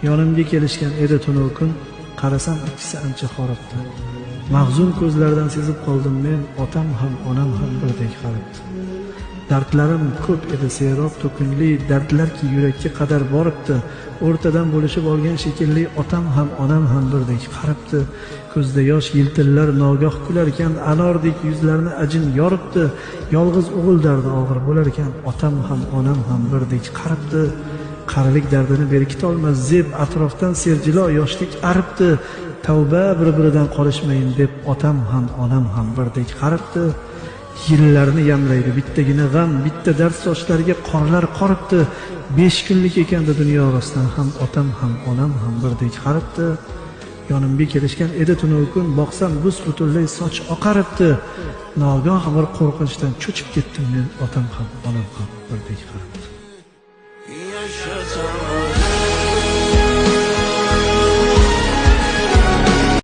Yonimga kelishgan edi tunu kun, qarasam ikkisi ancha horibdi. Mahzun ko'zlaridan sezib qoldim men, otam ham onam ham birdek qaribdi. Dardlarim ko'p edi serob to'kinli, dardlarki yurakka qadar boribdi. O'rtadan bo'lishib olgan shekilli, otam ham onam ham birdek qaribdi. Ko'zda yosh yiltillar nogoh kularkan, anordek yuzlarini ajin yoribdi. Yolg'iz o'g'il dardi og'ir bo'larkan, otam ham onam ham birdek qaribdi. Qarilik dardini berkitolmas zeb, atrofdan serjilo yoshlik aribdi. Tavba bir-biridan qolishmayin deb, otam ham onam ham birdek qaribdi. Yillarni yamlaydi bittagina g'am, bitta dard sochlariga qorlar qoribdi. 5 kunlik ekanda dunyo rostdan ham, otam ham onam ham birdek qaribdi. Yonimga kelishgan edi tunu kun, boqsam bus butunlay soch oqaribdi. Nogoh bir qo'rqinchdan cho'chib ketdim men, otam ham onam ham birdek qaribdi.